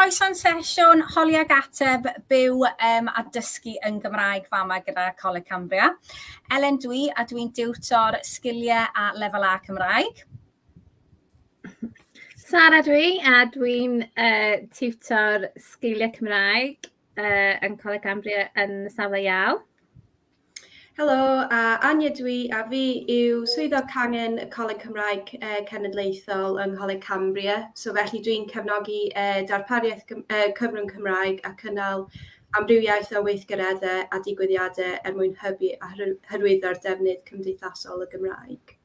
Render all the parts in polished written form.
Croeso i'n sesiwn holi ag ateb byw um, a dysgu yn Gymraeg fama gyda Coleg Cambria. Elen dwi a dwi'n diwtor sgiliau a lefel A Cymraeg. Sara dwi a dwi'n uh, tiwtor sgiliau Cymraeg uh, yn Coleg Cambria yn safle Iâl. Helo, a Anya dwi, a fi yw swyddog cangen y Coleg Cymraeg uh, Cenedlaethol yng Ngholeg Cambria. So felly dwi'n cefnogi uh, darpariaeth Cym uh, cyfrwng Cymraeg a cynnal amrywiaeth o weithgareddau a digwyddiadau er mwyn hybu a hyrwyddo'r defnydd cymdeithasol y Gymraeg.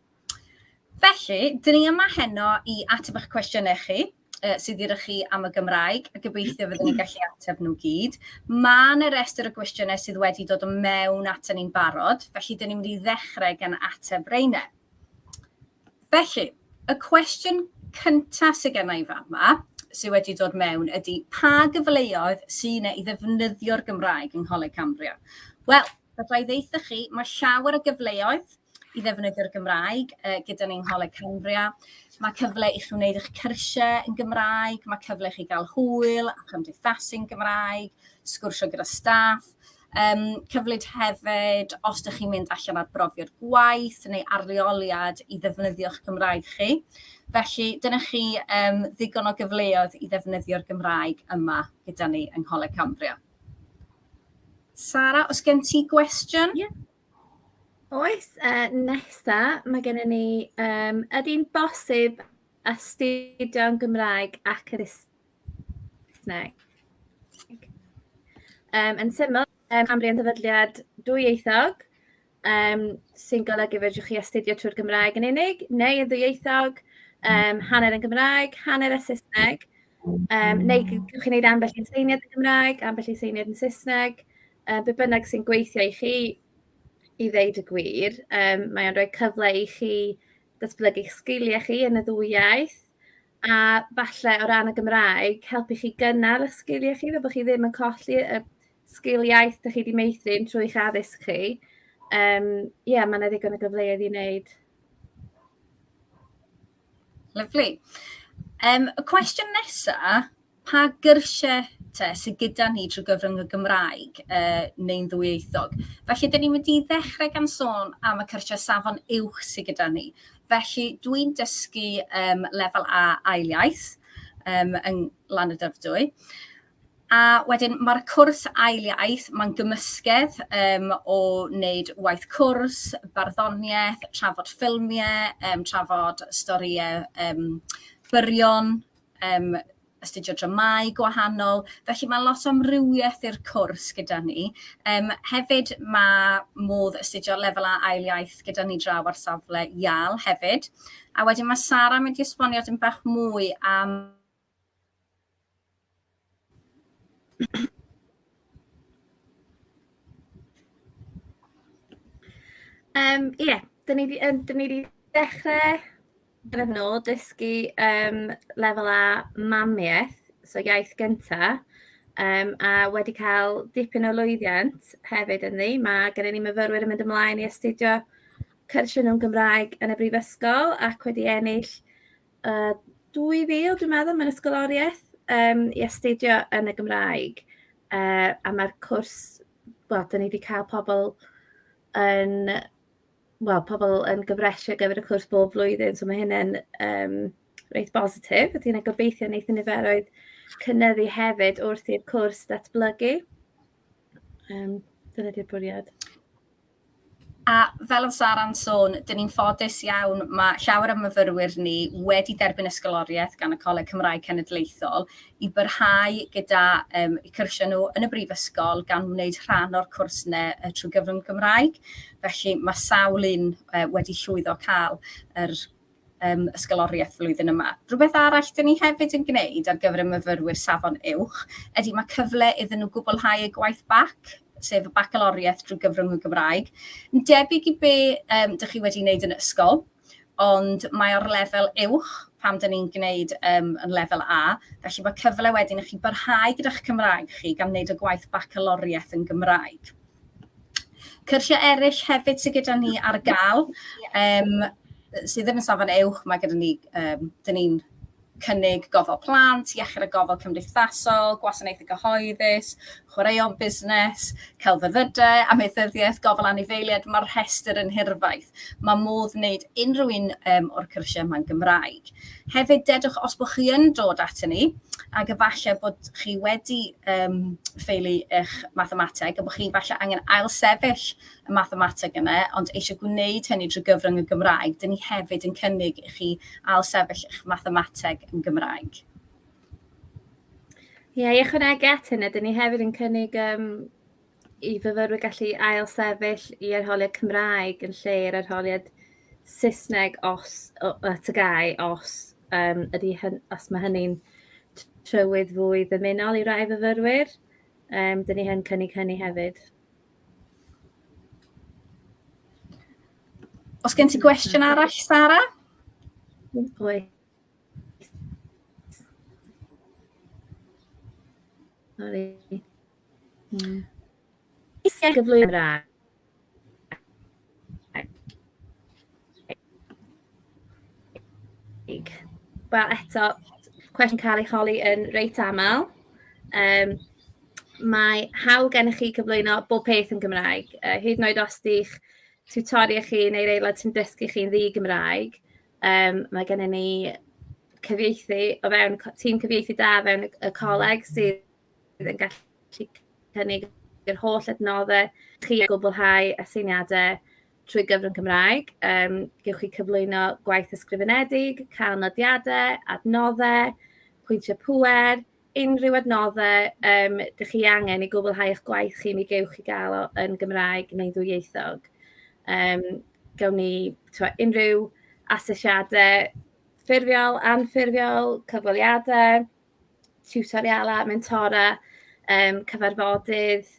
Felly, dyn ni yma heno i ateb eich cwestiynau chi, uh, sydd gyda chi am y Gymraeg, a gobeithio fyddwn ni'n gallu ateb nhw gyd. Mae yna restr o gwestiynau sydd wedi dod o mewn ato ni'n barod, felly dyn ni'n mynd i ddechrau gan ateb reina. Felly, y cwestiwn cyntaf sydd gen i fama, sydd wedi dod mewn, ydy pa gyfleoedd sydd yna i ddefnyddio'r Gymraeg yng Ngholeg Cambria? Wel, Fedra i ddeutha chi, mae llawer o gyfleoedd i ddefnyddio'r Gymraeg uh, gyda ni'n Ngholeg Cambria. Mae cyfle i chi wneud eich cyrsiau yn Gymraeg, mae cyfle i chi gael hwyl a chymdeithasu'n Gymraeg, sgwrsio gyda staff. Um, cyfle hefyd, os ydych chi'n mynd allan ar brofiad gwaith neu arleoliad i ddefnyddio'ch Cymraeg chi. Felly, dyna chi um, ddigon o gyfleoedd i ddefnyddio'r Gymraeg yma gyda ni yng Ngholeg Cambria. Sara, os gen ti gwestiwn? Ie. Yeah. Oes, uh, nesa, mae gennym ni, um, ydy'n bosib astudio'n Gymraeg ac yn Saesneg? Um, yn syml, um, Cambrian sefydliad dwyieithog, um, sy'n golygu fedrwch chi astudio trwy'r Gymraeg yn unig, neu yn ddwyieithog, um, hanner yn Gymraeg, hanner yn Saesneg, um, neu gewch chi wneud ambell un seiniad yn Gymraeg, ambell un seiniad yn Saesneg, uh, be bynnag sy'n gweithio i chi i ddeud y gwir. Um, mae o'n rhoi cyfle i chi datblygu'ch sgiliau chi yn y ddwy iaith, a falle o ran y Gymraeg, helpu chi gynnal eich sgiliau chi, fel bod chi ddim yn colli y sgil iaith dych chi wedi meithrin trwy'ch addysg chi. Yym, ie, mae 'na ddigon o gyfleoedd i wneud. Lyfli. Um, y cwestiwn nesaf, pa gyrsiau te sydd gyda ni trwy gyfrwng y Gymraeg uh, neu'n ddwyieithog? Felly, dyn ni'n mynd i ddechrau gan sôn am y cyrsiau safon uwch sydd gyda ni. Felly, dwi'n dysgu um, lefel A ail iaith um, yng Lanymddyfrdwy. A wedyn ma'r cwrs ail iaith, mae'n gymysgedd yym o wneud waith cwrs, barddoniaeth, trafod ffilmiau, yym trafod storïau yym byrion, yym astudio dramâu gwahanol. Felly ma' lot o amrywiaeth i'r cwrs gyda ni. Yym hefyd ma' modd astudio lefel A ail iaith gyda ni draw ar safle IAL hefyd. A wedyn ma' Sara yn mynd i esbonio tipyn bach mwy am Yym ie, 'dyn ni 'di yym 'dyn ni 'di dechre blynedd yn ôl dysgu yym lefel A mamiaith, so iaith gynta, yym a wedi cael dipyn o lwyddiant hefyd ynddi. Ma' gennyn ni myfyrwyr yn mynd ymlaen i astudio cyrsiau nhw'n Gymraeg yn y brifysgol ac wedi ennill uh, 2000, dwi'n meddwl, mewn ysgoloriaeth um, i astudio yn y Gymraeg. Uh, a mae'r cwrs, wel, dyn ni wedi cael pobl yn, wel, pobl yn gyfresu ar gyfer y cwrs bob blwyddyn, so mae hynny'n um, reit bositif. Ydy yna gobeithio wneith y niferoedd cynyddu hefyd wrth i'r cwrs datblygu. Um, dyna di'r bwriad. A fel oedd Sara'n sôn, dyn ni'n ffodus iawn, mae llawer o'n myfyrwyr ni wedi derbyn ysgoloriaeth gan y Coleg Cymraeg Cenedlaethol i barhau gyda um, eu cyrsiau nhw yn y brifysgol gan wneud rhan o'r cwrs yna uh, trwy gyfrwng Gymraeg. Felly mae sawl un uh, wedi llwyddo cael yr um, ysgoloriaeth flwyddyn yma. Rhywbeth arall dyn ni hefyd yn gwneud ar gyfer y myfyrwyr safon uwch ydy mae cyfle iddyn nhw gwblhau eu gwaith bac, sef y bacaloriaeth drwy gyfrwng y Gymraeg. Yn debyg i be um, dych chi wedi wneud yn ysgol, ond mae o'r lefel uwch pam dyn ni'n gwneud um, yn lefel A. Felly mae cyfle wedyn i chi barhau gyda'ch Cymraeg chi gan wneud y gwaith bacaloriaeth yn Gymraeg. Cyrsiau eraill hefyd sydd gyda ni ar gael, um, sydd ddim yn safon uwch, mae gyda ni, um, dyn ni'n cynnig gofal plant, iechyd a gofal cymdeithasol, gwasanaethau cyhoeddus, chwaraeon busnes, celfyddydau, amaethyddiaeth, gofal anifeiliaid, mae'r rhestr yn hirfaith. Mae modd wneud unrhyw un um, o'r cyrsiau yma'n Gymraeg. Hefyd, dedwch os bod chi yn dod ato ni, ac efallai bod chi wedi um, ffeili eich mathemateg, a bod chi falle angen ailsefyll y mathemateg yna, ond eisiau gwneud hynny drwy gyfrwng y Gymraeg, dyn ni hefyd yn cynnig i chi ailsefyll eich mathemateg yn Gymraeg. Ie, yeah, i ychwanegu at hynny, dyn ni hefyd yn cynnig um, i fyfyrwyr gallu ail-sefyll i arholiad Cymraeg yn lle i'r arholiad Saesneg os o, y TGAU os um, ydy hyn, os mae hynny'n trywydd fwy ddymunol i rai fyfyrwyr. Um, dyn ni yn cynnig hynny hefyd. Os gen ti gwestiwn arall, Sara? Oes. Sorry. Eisiau gyflwyno Gymraeg. Wel eto, cwestiwn cael ei holi yn reit aml. Um, mae hawl gennych chi cyflwyno bob peth yn Gymraeg. Hyd yn oed os di'ch tiwtoriau chi neu'r aelod sy'n dysgu chi'n ddi-Gymraeg, um, mae gennym ni cyfieithu o fewn tîm cyfieithu da fewn y coleg sydd yn gallu cynnig yr holl adnoddau chi gwblhau aseiniadau trwy gyfrwng Cymraeg. Um, gewch chi cyflwyno gwaith ysgrifenedig, cael nodiadau, adnoddau, pwyntiau pŵer, unrhyw adnoddau um, dych chi angen i gwblhau eich gwaith chi, mi gewch chi gael o yn Gymraeg neu ddwyieithog. Um, gawn ni twa, unrhyw asesiadau ffurfiol, anffurfiol, cyfweliadau, tiwtorialau, mentora, um, cyfarfodydd,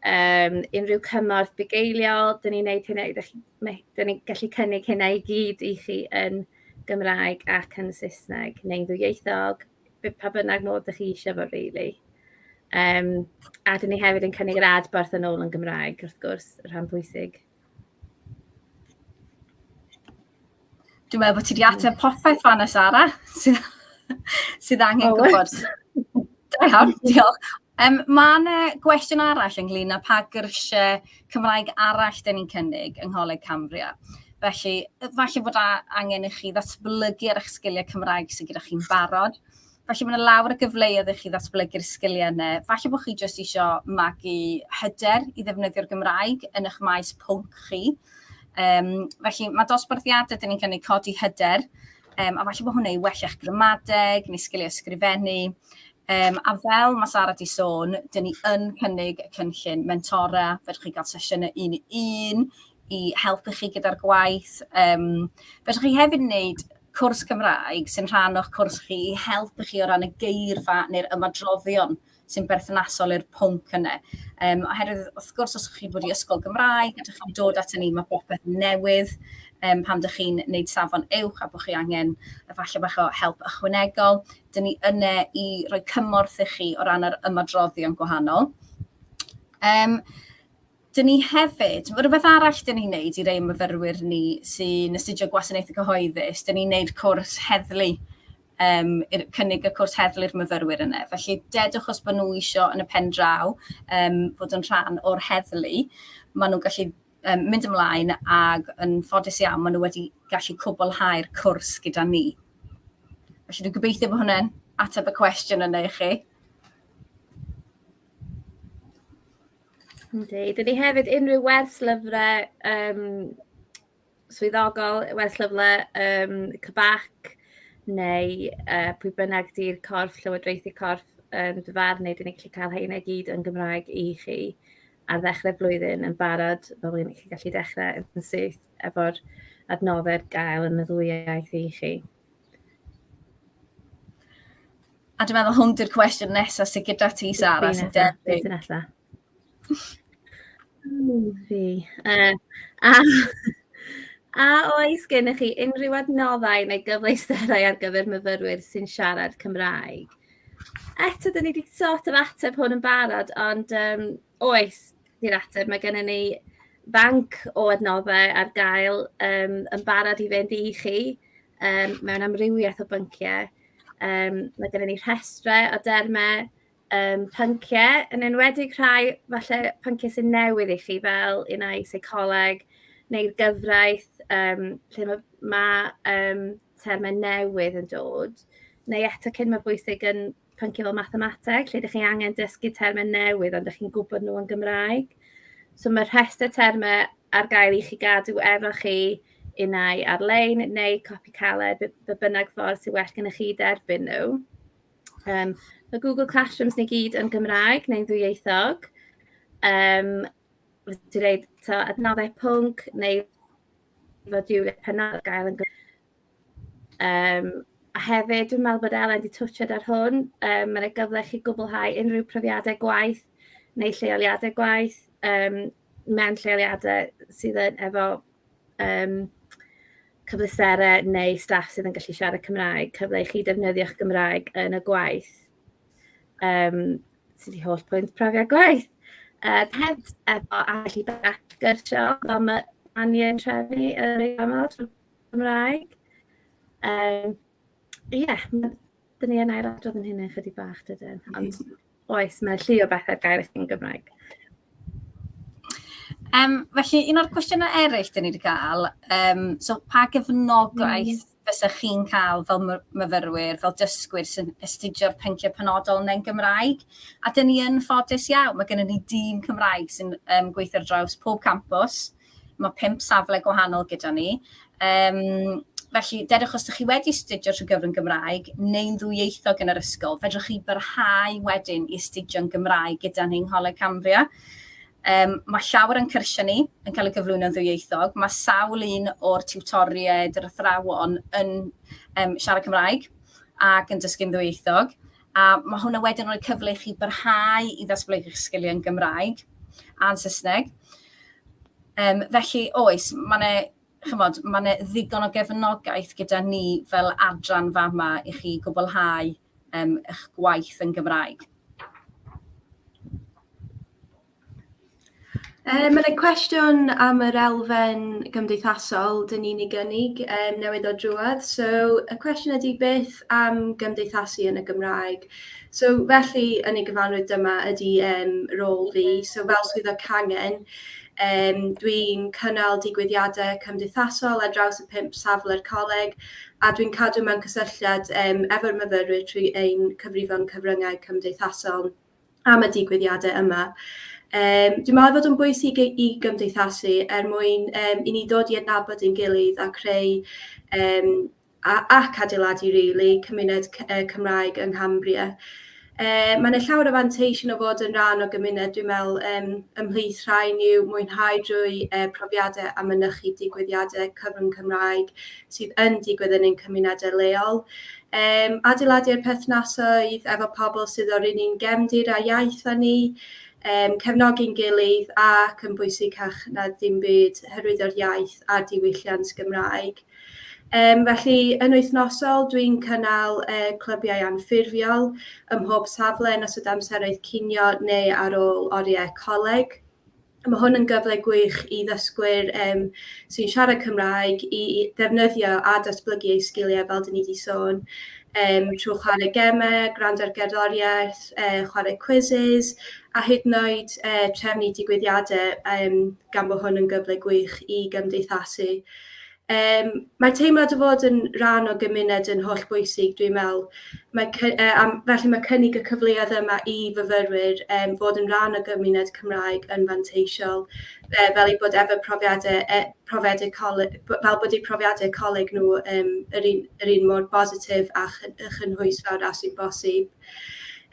um, unrhyw cymorth bugeiliol, dyn ni'n neud hynna, dyn ni'n gallu cynnig hynna i gyd i chi yn Gymraeg ac yn Saesneg neu'n ddwyieithog, pa bynnag modd ydych chi eisiau fo, really. Um, a dyn ni hefyd yn cynnig yr adborth yn ôl yn Gymraeg, wrth gwrs, y rhan pwysig. Dwi'n meddwl bod ti wedi ateb popeth fanna, Sara, sydd, sydd angen oh, gwybod. Da iawn, diolch. Um, mae yna gwestiwn arall ynglyn â pa gyrsiau Cymraeg arall dyn ni'n cynnig yng Ngholeg Cambria. Felly, falle bod angen i chi ddatblygu ar eich sgiliau Cymraeg sydd gyda chi'n barod. Felly mae yna lawer o gyfleoedd i chi ddatblygu'r sgiliau yna. Falle bod chi jyst eisiau magu hyder i ddefnyddio'r Gymraeg yn eich maes pwnc chi. Um, felly mae dosbarthiadau dyn ni'n cynnig codi hyder, um, a falle bod hwnna i wella'ch gramadeg neu sgiliau ysgrifennu. Um, a fel mae Sara di sôn, dyn ni yn cynnig y cynllun mentora, fedrwch chi gael sesiynau un i un i helpu chi gyda'r gwaith. Um, fedrwch chi hefyd wneud cwrs Cymraeg sy'n rhan o'ch cwrs chi i helpu chi o ran y geirfa neu'r ymadroddion sy'n berthnasol i'r pwnc yna. Um, oherwydd, wrth gwrs, os ydych chi bod i ysgol Gymraeg, ydych chi'n dod at ni, mae popeth newydd um, pan ydych chi'n gwneud safon uwch a bod chi angen efallai bach o help ychwanegol. Dyn ni yna i roi cymorth i chi o ran yr ymadroddion gwahanol. Um, Dyn ni hefyd, mae rhywbeth arall dyn ni'n neud i rei myfyrwyr ni sy'n astudio gwasanaethau cyhoeddus, dyn ni'n neud cwrs heddlu, um, cynnig y cwrs heddlu'r myfyrwyr yna. Felly, dedwch os bod nhw isio yn y pen draw um, fod yn rhan o'r heddlu, maen nhw'n gallu um, mynd ymlaen ac yn ffodus iawn, maen nhw wedi gallu cwblhau'r cwrs gyda ni. Felly dwi'n gobeithio bod hwnna'n ateb y cwestiwn yna i chi. Yndi. Dyn ni hefyd unrhyw wers lyfrau um, swyddogol, wers lyfrau um, CBAC neu uh, pwy bynnag di'r corff llywodraethu corff um, dyfarnu, dyn ni'n gallu cael heina i gyd yn Gymraeg i chi ar ddechrau blwyddyn yn barod, fel bod chi'n gallu dechrau yn syth efo'r adnoddau gael yn y ddwy iaith i chi. A dwi'n meddwl hwn di'r cwestiwn nesaf sydd gyda ti, Sara, sy'n debyg. Beth nesaf? Fi. Uh, a, a oes gennych chi unrhyw adnoddau neu gyfleusterau ar gyfer myfyrwyr sy'n siarad Cymraeg? Eto, dyn ni wedi sort of ateb hwn yn barod, ond um, oes, di'r ateb. Mae gennym ni fanc o adnoddau ar gael um, yn barod i fynd i chi um, mewn amrywiaeth o bynciau. Mae gennym ni rhestrau o dermau pynciau, yn enwedig rhai falle pynciau sy'n newydd i chi, fel un ai seicoleg neu'r gyfraith, lle ma' termau newydd yn dod, neu eto cyn mor bwysig yn pynciau fel mathemateg, lle ydych chi angen dysgu termau newydd ond ydych chi'n gwybod nhw yn Gymraeg. So mae rhestr termau ar gael i chi gadw efo chi unai ar-lein neu copi caled, be bynnag ffordd sy'n well gennych chi derbyn nhw. Mae Google Classrooms ni gyd yn Gymraeg neu'n ddwyieithog. Ti'n dweud, so, adnoddau pwnc neu fodiwlau penodol ar gael yn Gymraeg. A hefyd, dwi'n meddwl bod Elen wedi twtsiad ar hwn, mae yna gyfle i chi gwblhau unrhyw profiadau gwaith neu lleoliadau gwaith mewn lleoliadau sydd yn efo cyfleusterau neu staff sydd yn gallu siarad Cymraeg, cyfle i chi defnyddio'ch Gymraeg yn y gwaith. Sydd wedi holl pwynt profiad gwaith. Hefyd, efo ambell i bell gyrsio, fel mae Anya yn trefnu yn ei aml trwy'r Gymraeg. Ie, yeah, dyn ni yn ailadrodd yn hynny chydig bach, dydyn. Ond oes, mae llu o bethau ar gael i chi'n Gymraeg. Felly, un o'r cwestiynau eraill dyn ni wedi cael, so pa gefnogaeth fysa chi'n cael fel myfyrwyr, fel dysgwyr sy'n astudio'r pynciau penodol neu'n Gymraeg? A dyn ni yn ffodus iawn, mae gennym ni dîm Cymraeg sy'n gweithio ar draws pob campws. Mae 5 safle gwahanol gyda ni. Felly, dedwch os ydych chi wedi astudio trwy gyfrwng Gymraeg neu'n ddwyieithog yn yr ysgol, fedrwch chi barhau wedyn i astudio'n Gymraeg gyda ni yng Ngholeg Cambria. Mae llawer o'n cyrsiau ni yn cael eu gyflwyno'n ddwyieithog. Mae sawl un o'r tiwtoriaid, yr athrawon, yn siarad Cymraeg ac yn dysgu'n ddwyieithog. A mae hwnna wedyn yn rhoi cyfle i chi barhau i ddatblygu'ch sgiliau yn Gymraeg a'n Saesneg. Felly, oes, mae 'na, chimod, ma' 'na ddigon o gefnogaeth gyda ni fel adran fama i chi gwblhau eich gwaith yn Gymraeg. Mae yna cwestiwn am yr elfen gymdeithasol dyn ni'n ei gynnig newydd o drwodd. So, y cwestiwn ydy beth am gymdeithasu yn y Gymraeg? So, felly, yn ei gyfanrwydd dyma ydy rôl fi. So, fel swyddog cangen, dwi'n cynnal digwyddiadau cymdeithasol ar draws y 5 safle'r coleg, a dwi'n cadw mewn cysylltiad efo'r myfyrwyr trwy ein cyfrifon cyfryngau cymdeithasol am y digwyddiadau yma. Dwi'n meddwl fod yn bwysig i gymdeithasu er mwyn i ni ddod i adnabod ein gilydd a creu ac adeiladu, really, cymuned Cymraeg yng Nghambria. Mae yna llawer o fanteision o fod yn rhan o gymuned, dwi'n meddwl, ymhlith rhain yw mwynhau drwy profiadau a mynychu digwyddiadau cyfrwng Cymraeg sydd yn digwydd yn ein cymunedau leol. Adeiladu ar perthnasoedd efo pobl sydd o'r un un gefndir a iaith â ni, cefnogi'n gilydd ac yn bwysicach na dim byd, hyrwyddo'r iaith a'r diwylliant Gymraeg. Felly, yn wythnosol, dwi'n cynnal clybiau anffurfiol ym mhob safle yn ystod amseroedd cinio neu ar ôl oriau coleg. Mae hwn yn gyfle gwych i ddysgwyr sy'n siarad Cymraeg i ddefnyddio a datblygu eu sgiliau fel dyn ni wedi sôn, trwy chwarae gemau, gwrando ar gerddoriaeth, chwarae quizzes, a hyd yn oed trefnu digwyddiadau, gan bod hwn yn gyfle gwych i gymdeithasu. Mae teimlad o fod yn rhan o gymuned yn hollbwysig, dwi'n meddwl. Felly mae cynnig y cyfleoedd yma i fyfyrwyr fod yn rhan o gymuned Cymraeg yn fanteisiol, fel eu bod efo profiadau, profiadau coleg, fel bod eu profiadau coleg nhw yr un mor bositif a chynhwysfawr â sy'n bosib.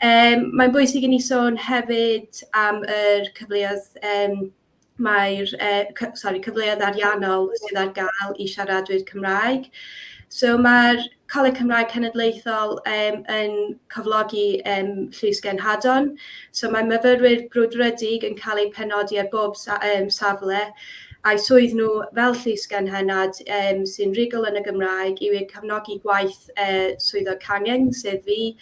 Mae'n bwysig i ni sôn hefyd am yr cyfleoedd mae'r sorry, cyfleoedd ariannol sydd ar gael i siaradwyr Cymraeg. So mae'r Coleg Cymraeg Cenedlaethol yn cyflogi llys genhadon. So mae myfyrwyr brwdfrydig yn cael eu penodi ar bob safle, a'i swydd nhw fel llys genhennad sy'n rhugl yn y Gymraeg yw eu cefnogi gwaith swyddog cangen, sef fi,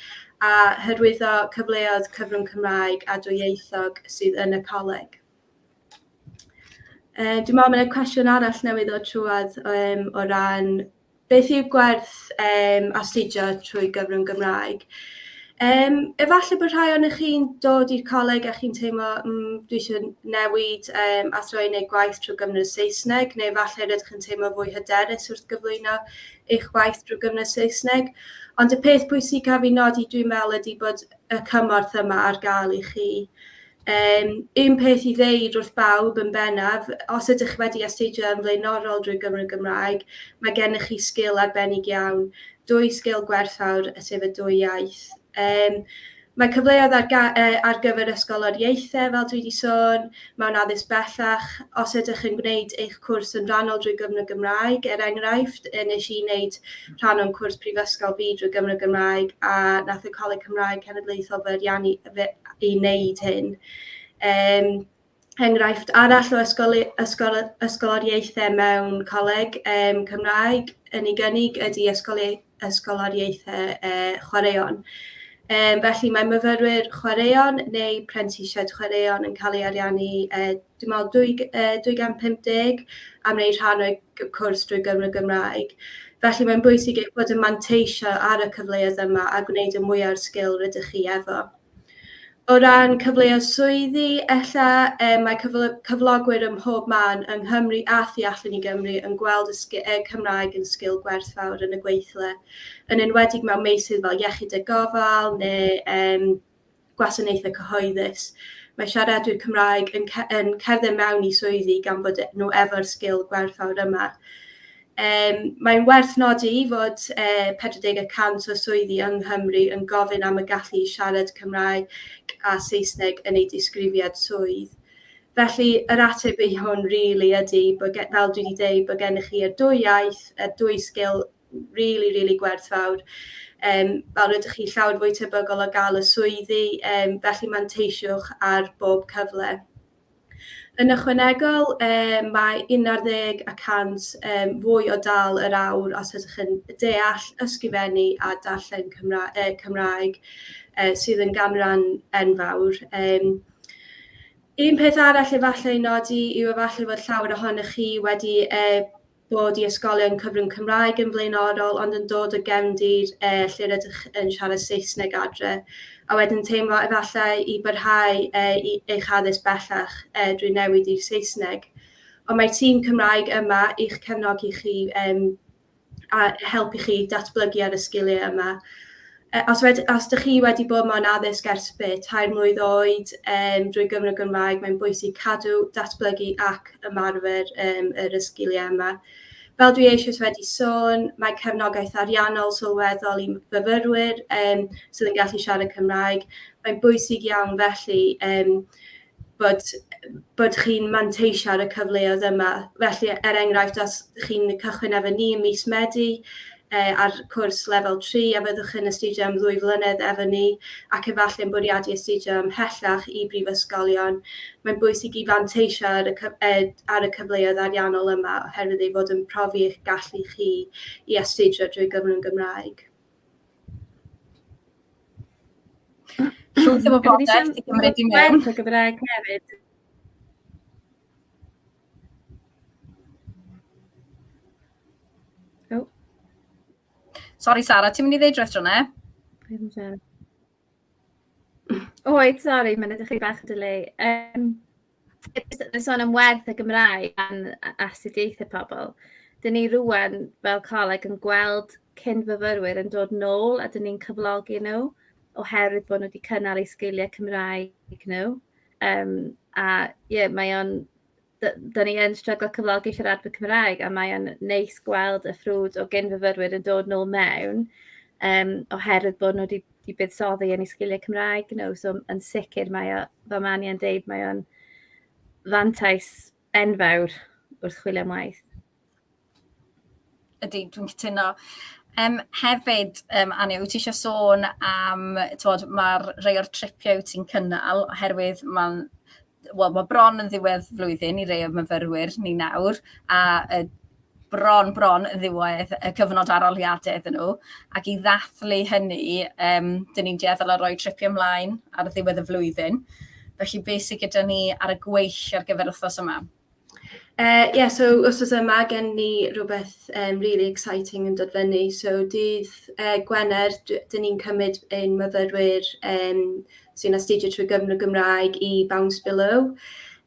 a hyrwyddo cyfleoedd cyfrwng Cymraeg a dwyieithog sydd yn y coleg. Dwi'n meddwl mae yna cwestiwn arall newydd ddod trwodd o ran Beth yw gwerth astudio trwy gyfrwng Gymraeg? Efallai bod rhai ohonoch chi'n dod i'r coleg a chi'n teimlo, dwi eisiau newid a throi i wneud gwaith trwy gyfrwng y Saesneg, neu efallai rydych yn teimlo fwy hyderus wrth gyflwyno eich gwaith drwy gyfrwng y Saesneg. Ond y peth pwysicaf i nodi, dwi'n meddwl, ydy bod y cymorth yma ar gael i chi. Un peth i ddeud wrth bawb yn bennaf, os ydych wedi astudio yn flaenorol drwy gyfrwng y Gymraeg, mae gennych chi sgil arbennig iawn, dwy sgil gwerthfawr, sef y dwy iaith. Mae cyfleoedd ar gyfer ysgoloriaethau, fel dwi wedi sôn, mewn addysg bellach. Os ydych yn gwneud eich cwrs yn rhannol drwy gyfrwng y Gymraeg, er enghraifft, nes i wneud rhan o'n cwrs prifysgol fi drwy gyfrwng y Gymraeg, a nath y Coleg Cymraeg Cenedlaethol fy ariannu i wneud hyn. Enghraifft arall o ysgoloriaethau mewn coleg Cymraeg yn ei gynnig ydy ysgoloriaethau chwaraeon. Felly mae myfyrwyr chwaraeon neu prentisiaid chwaraeon yn cael ei ariannu, dwi'n meddwl, 250 am wneud rhan o'i cwrs drwy gyfrwng y Gymraeg. Felly mae'n bwysig eich bod yn manteisio ar y cyfleoedd yma a gwneud y mwyaf o'r sgil rydych chi efo. O ran cyfleoedd swyddi, ella, mae cyflogwyr ym mhob man yng Nghymru a thu allan i Gymru yn gweld y Cymraeg yn sgil gwerthfawr yn y gweithle, yn enwedig mewn meysydd fel iechyd a gofal neu gwasanaethau cyhoeddus. Mae siaradwyr Cymraeg yn cerdded mewn i swyddi gan bod nhw efo'r sgil gwerthfawr yma. Mae'n werth nodi fod 40% o swyddi yng Nghymru yn gofyn am y gallu i siarad Cymraeg a Saesneg yn eu disgrifiad swydd. Felly, yr ateb i hwn rili ydy, bod fel dwi wedi dweud, bod gennych chi y dwy iaith, y dwy sgil rili, rili gwerthfawr. Fel rydych chi llawer fwy tebygol o gael y swyddi, felly manteisiwch ar bob cyfle. Yn ychwanegol, mae 11% fwy o dâl yr awr os ydych yn deall, ysgrifennu a darllen Cymraeg, sydd yn ganran enfawr. Un peth arall efallai i nodi yw efallai fod llawer ohonoch chi wedi bod i ysgolion cyfrwng Cymraeg yn flaenorol, ond yn dod o gefndir lle rydych yn siarad Saesneg adre, a wedyn teimlo efallai i barhau i eich addysg bellach drwy newid i'r Saesneg. Ond mae'r tîm Cymraeg yma i'ch cefnogi chi a helpu chi datblygu ar y sgiliau yma. Os dych chi wedi bod mewn addysg ers be, 3 mlwydd oed, drwy gyfrwng y Gymraeg, mae'n bwysig cadw, datblygu ac ymarfer yr sgiliau yma. Fel dwi eisoes wedi sôn, mae cefnogaeth ariannol sylweddol i fyfyrwyr sydd yn gallu siarad Cymraeg. Mae'n bwysig iawn felly bod chi'n manteisio ar y cyfleoedd yma. Felly, er enghraifft, os chi'n cychwyn efo ni ym mis Medi ar cwrs lefel 3 a fyddwch yn astudio am 2 flynedd efo ni ac efallai yn bwriadu astudio ymhellach i brifysgolion, mae'n bwysig i fanteisio ar y cyfleoedd ariannol yma oherwydd ei fod yn profi eich gallu chi i astudio drwy gyfrwng Gymraeg. Llwyth o wybodaeth i gymryd i mewn. Gwerth y Gymraeg hefyd. Oh. Sorry Sara, ti'n mynd i ddeud rhywbeth drona? Ddim yn siarad. Oed, sori, mae'n edrych i bach o delay. Sôn am werth y Gymraeg a'n astudiaethau pobl. Dyn ni rŵan fel coleg yn gweld cyn-fyfyrwyr yn dod nôl a dyn ni'n cyflogi nhw oherwydd bod nhw wedi cynnal eu sgiliau Cymraeg nhw. A ie, yeah, mae o'n dyn ni yn stryglo cyflogi siaradwyr Cymraeg a mae o'n neis gweld y ffrwd o gyn-fyfyrwyr yn dod nôl mewn oherwydd bod nhw wedi buddsoddi yn eu sgiliau Cymraeg nhw. So yn sicr mae o, fel mae Ania'n deud, mae o'n fantais enfawr wrth chwilio am waith. Ydy, dwi'n cytuno. Hefyd, Ania, wyt ti eisiau sôn am, t'mod, ma'r rhai o'r tripiau wyt ti'n cynnal, oherwydd mae'n, wel, mae bron yn ddiwedd flwyddyn i rei o'r myfyrwyr ni nawr, a bron yn ddiwedd y cyfnod arholiadau iddyn nhw, ac i ddathlu hynny, dyn ni'n dueddol o roi tripiau ymlaen ar ddiwedd y flwyddyn. Felly, beth sydd gyda ni ar y gweill ar gyfer wythnos yma? Ie, so wythnos yma gen ni rhywbeth really exciting yn dod fyny. So dydd Gwener, dyn ni'n cymryd ein myfyrwyr sy'n astudio trwy gyfrwng y Gymraeg i Bounce Below.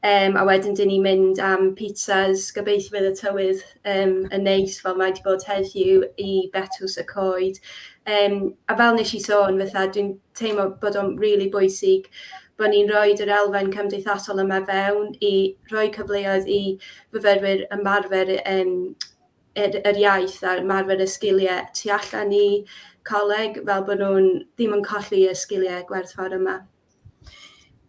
A wedyn dyn ni'n mynd am pizzas, gobeithio fydd y tywydd yn neis fel mae wedi bod heddiw i Betws y Coed. A fel nes i sôn, fatha dwi'n teimlo bod o'n really bwysig bod ni'n rhoi yr elfen cymdeithasol yma fewn i rhoi cyfleoedd i fyfyrwyr ymarfer yr iaith a ymarfer y sgiliau tu allan i coleg, fel bod nhw'n ddim yn colli y sgiliau gwerthfawr yma.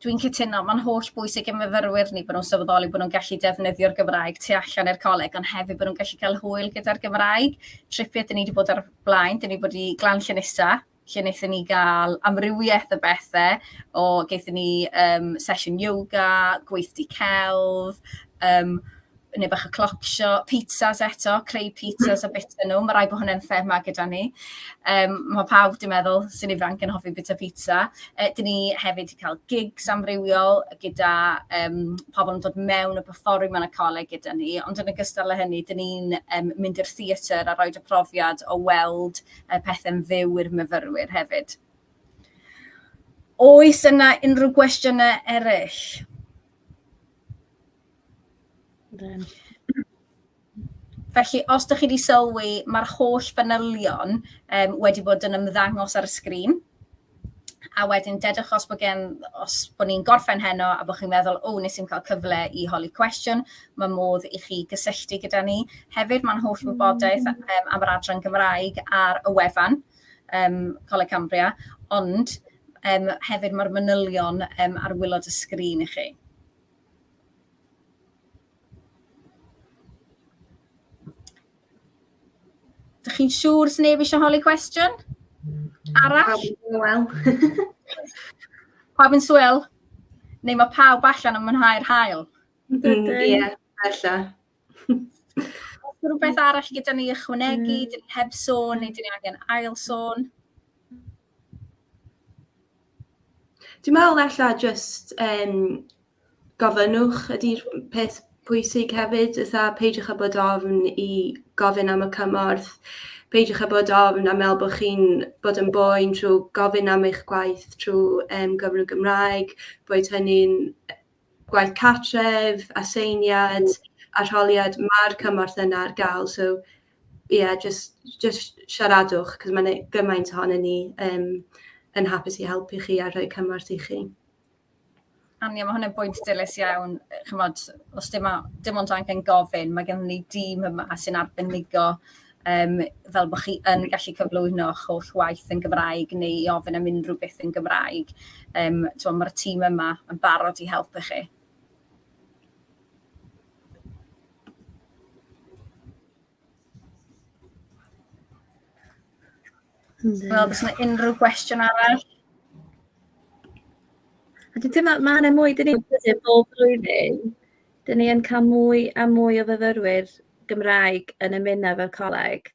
Dwi'n cytuno, mae'n holl bwysig i myfyrwyr ni bod nhw'n sylweddoli bod nhw'n gallu defnyddio'r Gymraeg tu allan i'r coleg, ond hefyd bod nhw'n gallu cael hwyl gyda'r Gymraeg. Tripiau dyn ni wedi bod ar blaen, dyn ni wedi bod i Glan Llynisa, lle wnaethon ni gael amrywiaeth o bethau, o gaethon ni sesiwn yoga, gweithdy celf, neu bach o clocsio, pizzas eto, creu pizzas a bita nhw. Mae rhaid bod hwnna'n thema gyda ni. Mae pawb, dwi'n meddwl, sy'n ifanc yn hoffi bita pizza. Dyn ni hefyd wedi cael gigs amrywiol gyda pobl yn dod mewn a perfformio mewn y coleg gyda ni, ond yn ogystal â hynny, dyn ni'n mynd i'r theatr a rhoi y profiad o weld pethau'n fyw i'r myfyrwyr hefyd. Oes yna unrhyw gwestiynau eraill? Felly, os dych chi wedi sylwi, mae'r holl fanylion wedi bod yn ymddangos ar y sgrin. A wedyn, dedwch os bod, gen, os bod ni'n gorffen heno a bod chi'n meddwl, o, nes i'm cael cyfle i holi cwestiwn, mae modd i chi gysylltu gyda ni. Hefyd, mae'n holl wybodaeth am yr adran Gymraeg ar y wefan Coleg Cambria, ond hefyd mae'r manylion ar waelod y sgrin i chi. Dych chi'n siŵr sneb eisiau holi cwestiwn? Arall? Wel. Pawb yn swil? Neu mae pawb allan yn mwynhau'r haul? Ie, ella. Oes rhywbeth arall gyda ni ychwanegu, dyn ni heb sôn neu dyn ni angen ail sôn? Dwi'n meddwl ella jyst gofynnwch ydy'r peth pwysig hefyd, fatha peidiwch â bod ofn i gofyn am y cymorth, peidiwch â bod ofn a meddwl bod chi'n bod yn boen trwy gofyn am eich gwaith trwy gyfrwng Gymraeg, boed hynny'n gwaith cartref, aseiniad, arholiad, mae'r cymorth yna ar gael. So yeah, just siaradwch, cos mae'n gymaint ohono ni yn hapus i helpu chi a rhoi cymorth i chi. Ania, mae hwnna'n bwynt dilys iawn. Chymod, os dim ond angen gofyn, mae gennym ni dîm yma sy'n arbenigo fel bod chi yn gallu cyflwyno eich holl waith yn Gymraeg neu i ofyn am unrhyw beth yn Gymraeg. Mae'r tîm yma yn barod i helpu chi. Wel, oes yna unrhyw gwestiwn arall? A dwi'n teimlo, mae yna mwy, dyn ni'n bob blwyddyn, dyn ni yn cael mwy a mwy o fyfyrwyr Gymraeg yn ymuno efo'r coleg.